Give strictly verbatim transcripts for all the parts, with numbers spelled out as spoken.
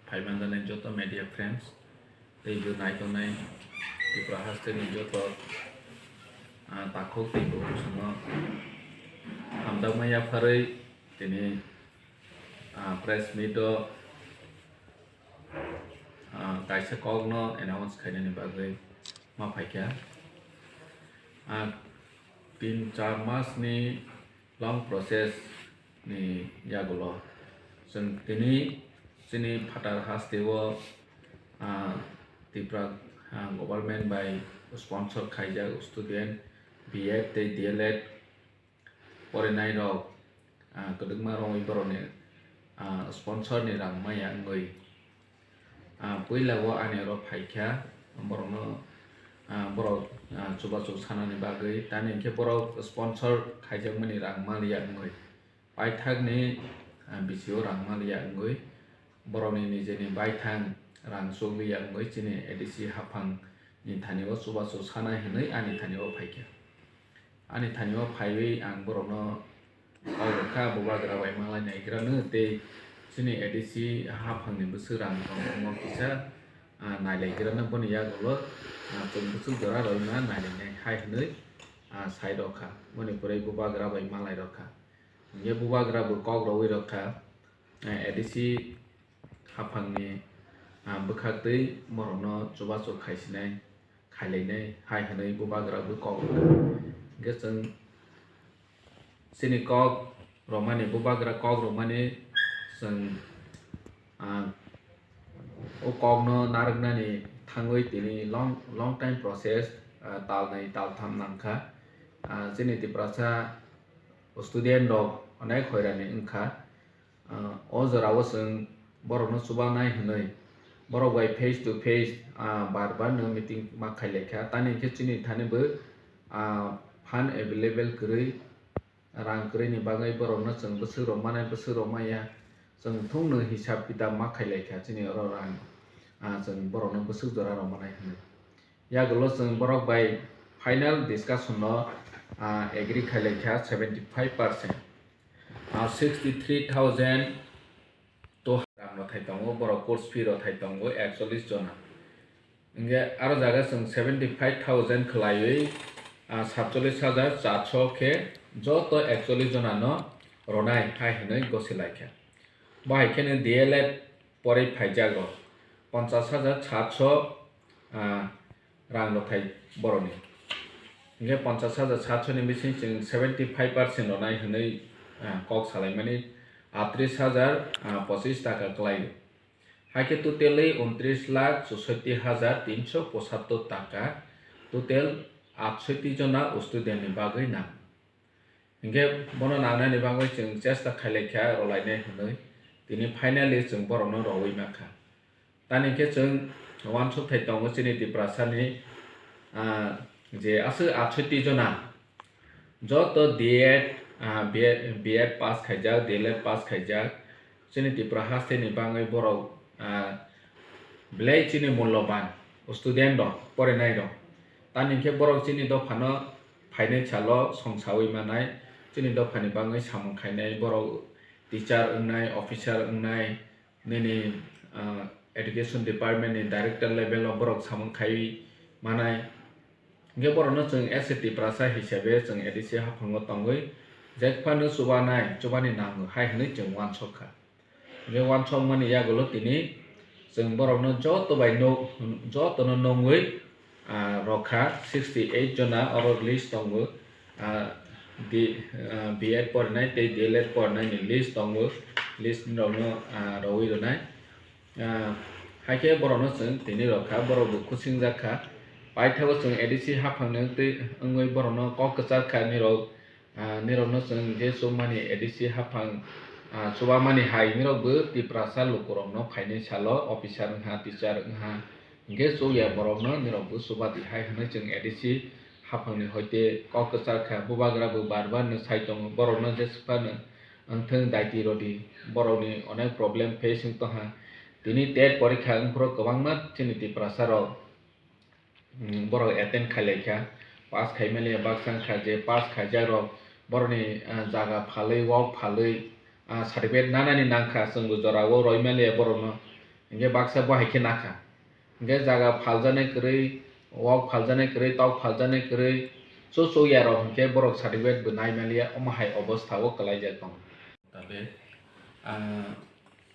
Phaimanjanai joto media friends tei bo naitongnai Tripura hasteni joto, ah, takhuk tei bukhuk songno hamjakma yapharwi tini, ah, press meet o, ah, kaisa kokno announce khainani bagwi ma phaikha. Ah, tin char mas ni long process ni yagulo chwng tini chini phatar hasteo, ah, Tripura, ah, government bai sponsor khaijak student B Ed tei D L Ed porinai rok, ah, kwdwkma romwi borokni, ah, sponsor ni rang maya wngwi, ah, puila o ani oro phaikha, borokno, ah, borok, ah, chubachu sanani bagwi, tamni hwnkhe borok sponsor khaijakmani rang maliya wngwi, paithakni, ah, bisio rang maliya wngwi, borokni nijeni baithang rang chukliya wngwi chini A D C haphangni thani o chubachu sana hinwi ani thani o phaikha. Ani thani o phaiwi ang borokno kok rwkha, bubagra bai malai naigrano tei chini A D C haphangni bwswk rang tong omo kisa, ah, nailaigrano boni yagulo, ah, chwng bwswk jora roima nailainai hai hwnwi, ah, sai rwkha. Boni pore bubagra bai malai rwkha. Hwnkhe bubagra bo kok rwui rwkha, ah, A D C haphangni, ah, bwkhaktwi borokno chubachu khaisinai, khailainai hai hwnwi bubagra bo kok rwkha. Hwnkhe chwng chini kok rwmani, bubagra kok rwmani chwng, ah, o kokno narwknani thangwi tini long, long time process, ah, talnwi taltham nangkha. Ah, chini Tiprasa student rok onek hoirani wngkha. Ah, o jorao chwng borokno chubanai hwnwi borok bai face to face, ah, bar bar no meeting ma khailaikha. Tamni hwnkhe chini thani bo, ah, fund available kwrwi, rang kwrwini bagwi borokno chwng bwswk rok manai, bwswk rok maya, chwng thungno hisab kitab ma khailaikha chini oro rang, ah, chwng borokno bwswk jora rok manai hwnwi. Yagulo chwng borok bai final discussion no, ah, agree khailaikha seventy five percent. Ah, sixty three thousand to rang rwthai tongo, borok course fee rwthai tongo ekchollish jona. Hwnkhe aro jaga chwng seventy five thousand khwlaiwi, ah, satchollish hajar charso khe joto ekchollish jona no rwnai hai hwnwi gosi laikha. Bo hai kheno D L Ed porwi phaijak rok ponchash hajar satso, ah, rang rwthai borokni. Hwnkhe ponchash hajar satso ni bising chwng seventy five percent rwnai hwnwi, ah, kok salaimani atris hajar, ah, pochis taka kwlaio. Hai khe totally untris lakh chushotti hajar tinso pochattor taka total atsotti jona student ni bagwi nang. Hwnkhe bono nangnani bagwi chwng chesta khailaikha rwlainai hwnwi, tini finally chwng borokno rwui mankha. Tamni hwnkhe chwng uansuk thai tongo chini Tiprasani, ah, je aswk atsotti jona joto D Ed, ah, B Ed, B Ed pass khaijak, D L Ed pass khaijak, chini Tripura hasteni bagwi borok, ah, belai chini mulloban student rok, porinai rok. Tamni hwnkhe borok chini dophano phainai salo songsawi manai, chini dophani bagwi samung khainai, borok teacher wngnai, officer wngnai, nini, ah, education department ni director level o borok samung khaiwi manai. Hwnkhe borokno chwng as a Tiprasa hisabe chwng A D C haphango tongwi jekphano chubanai, chubani nango hai hwnwi chwng uansuk kha. Hwnkhe uansukmani yagulo tini chwng borokno joto bai nuk, jotono nungwi, ah, rokha sixty eight jona oro list tongo, ah, di, ah, B Ed porinai tei D L Ed porinai ni list tongo, list rokno, ah, rowui rwnai. Ah, hai khe borokno chwng tini rokha, borok bo kuching jak kha. Paithago chwng A D C haphang ni wngtwi wngwi borokno kok kwchar kha nirok, ah, nirokno chwng je chukmani A D C haphang, ah, chubamani hai nirok bo Tiprasa lukurokno phainai salo officer wngha, teacher wngha, hwnkhe chukya borokno nirok bo chuba di hai hwnwi chwng A D C haphangni hoite kok kwchar kha. Bubagra bo bar bar no sai tongo, borokno jeswk phano wngthwng daiti rwdi, borokni onek problem face wng tongha. Tini tet porikha wngphuru kwbangma chini Tiprasa rok, mm, borok attend khailaikha, pass khaimaliya baksa wngkha je pass khaijakrok borokni, ah, jaga phalwi, wok phalwi, ah, certificate nanani nangkha, chwngbo jorao roimaliya borokno. Hinkhe baksa bo hai khe nakha. Hinkhe jaga phaljaknai kwrwi, wak phaljaknai kwrwi, tok phaljaknai kwrwi, chuchuk yarok hinkhe borok certificate bo nai manliya, omo hai obostha o kwlaijak tongo. Tabe, ah,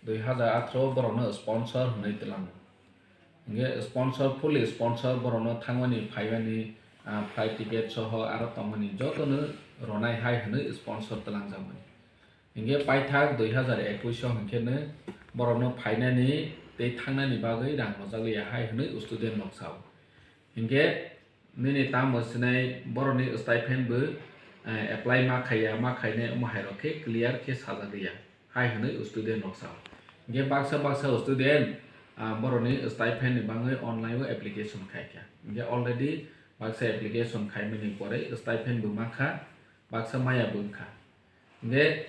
dui hazar atharo borokno sponsor hwnwi twlango. Hinkhe sponsor, fully sponsor borokno thangmani, phaimani, ah, flight ticket soho aro tongmani jotono ronai hai hwnwi sponsor twlangjakmani. Hinkhe paithak dui hazar ekush o hinkhe no borokno phainani tei thangnani bagwi rang rwjakliya hai hwnwi student rok sao. Hinkhe nini tamo sinai borokni stipend bo, eh, apply ma khaiya, ma khainai omo hai rok khe clear khe sajakliya hai hwnwi student rok sao. Hinkhe baksa baksa student, ah, borokni stipend ni bagwi online o application khaikha. Hinkhe already baksa application khaimani pore stipend bo mankha, baksa maya bo wngkha. Hinkhe,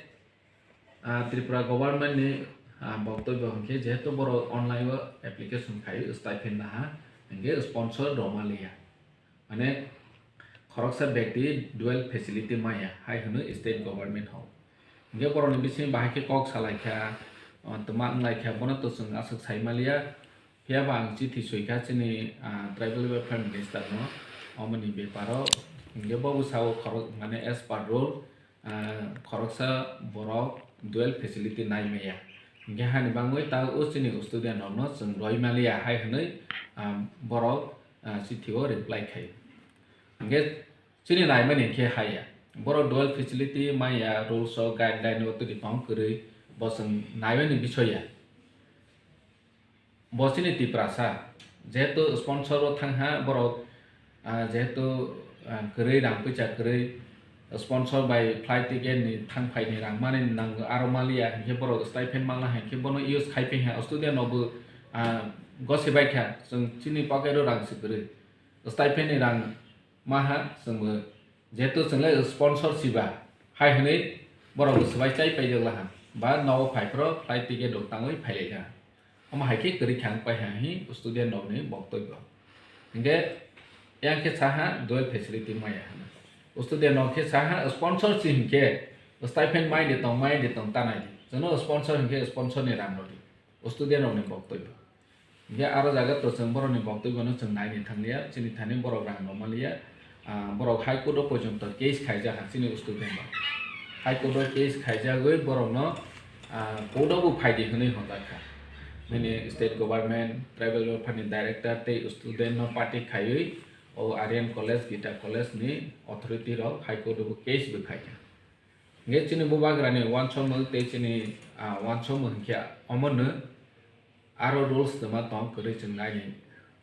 ah, Tripura government ni, ah, boktobyo hinkhe jehetu borok online o application khai stipend naha, hinkhe sponsor rwmaliya. Mane khoroksa bekti dual facility maya hai hwnwi state government hok. Hinkhe borokni bisingo bahai khe kok salaikha, ah, twma wnglaikha, bono to chwng aswk saimaliya. Phiya ba ang chithi soikha chini, ah, tribal welfare minister no, omoni beparo. Hinkhe bo bwsao khorok, mane as per rule, ah, khoroksa borok dual facility nai maya. Hinkhe hani bangwi ta o chini student rokno chwng roi maliya hai hwnwi, ah, borok, ah, chithi o reply khai. Hinkhe chini naimani hinkhe haya. Borok dual facility maya, rules o guideline o twrwi tong kwrwi bo chwng naimani bisoya. Bo chini Tiprasa, jehetu sponsor o thangha borok, ah, jehetu, ah, kwrwi rang puisa kwrwi, sponsor bai flight ticket ni thang phai ni rang mani nango, aro maliya hinkhe borok stipend mangna hinkhe bono use khai phi ha, student no bo, ah, gosi bai kha, chwng chini pocket o rang se kwrwi, stipend ni rang maha chwngbo, jehetu chwngle sponsor siba hai hwnwi borok bo swbai chai paijak laha ba nogo phai phro flight ticket rok tangwi phailaikha. Omo hai khe kwrwi kha wng pai ha hi student rokni boktobyo. Hinkhe yang khe saha dual facility maya hwnwi. Student rok khe saha sponsor si hinkhe stipend mai de tong, mai de tong, tanai di. Chwngno sponsor hinkhe sponsor ni rang rw di. Student rokni boktobyo. Hinkhe aro jaga to chwng borokni boktobyo no chwng naini thanglia, chini thani borok rang rw manliya. Ah, borok High Court o porjonto case khaijak ha chini student rok. High Court o case khaijagwi borokno, ah, court o bo phaidi hwnwi honjak kha. Bini state government, tribal welfare ni director tei student no party khaiwi o Aryan College, Gita College ni authority rok High Court o bo case bo khaikha. Hinkhe chini bubagrani uansukmung tei chini, ah, uansukmung hinkhe omono aro rules twma tong kwrwi chwng naini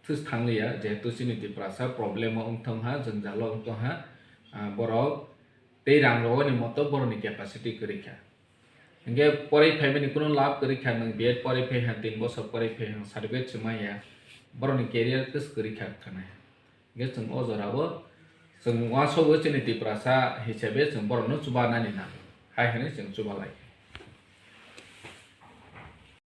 thus thangliya, jehetu chini Tiprasa problem o wngthong ha, jwngjal o wngthong ha, ah, borok tei rang rwani moto borokni capacity kwrwi kha. Hinkhe porwi phaimani kunu lab kwrwi kha, nwng B Ed porwi phai ha, tin bosor porwi phai ha, certificate se manya, borokni career kwrwi kha, khanai. Hinkhe chwng o jorao chwng uansukgo chini Tiprasa hisabe chwng borokno chubanani nango, hai hwnwi chwng chubalai.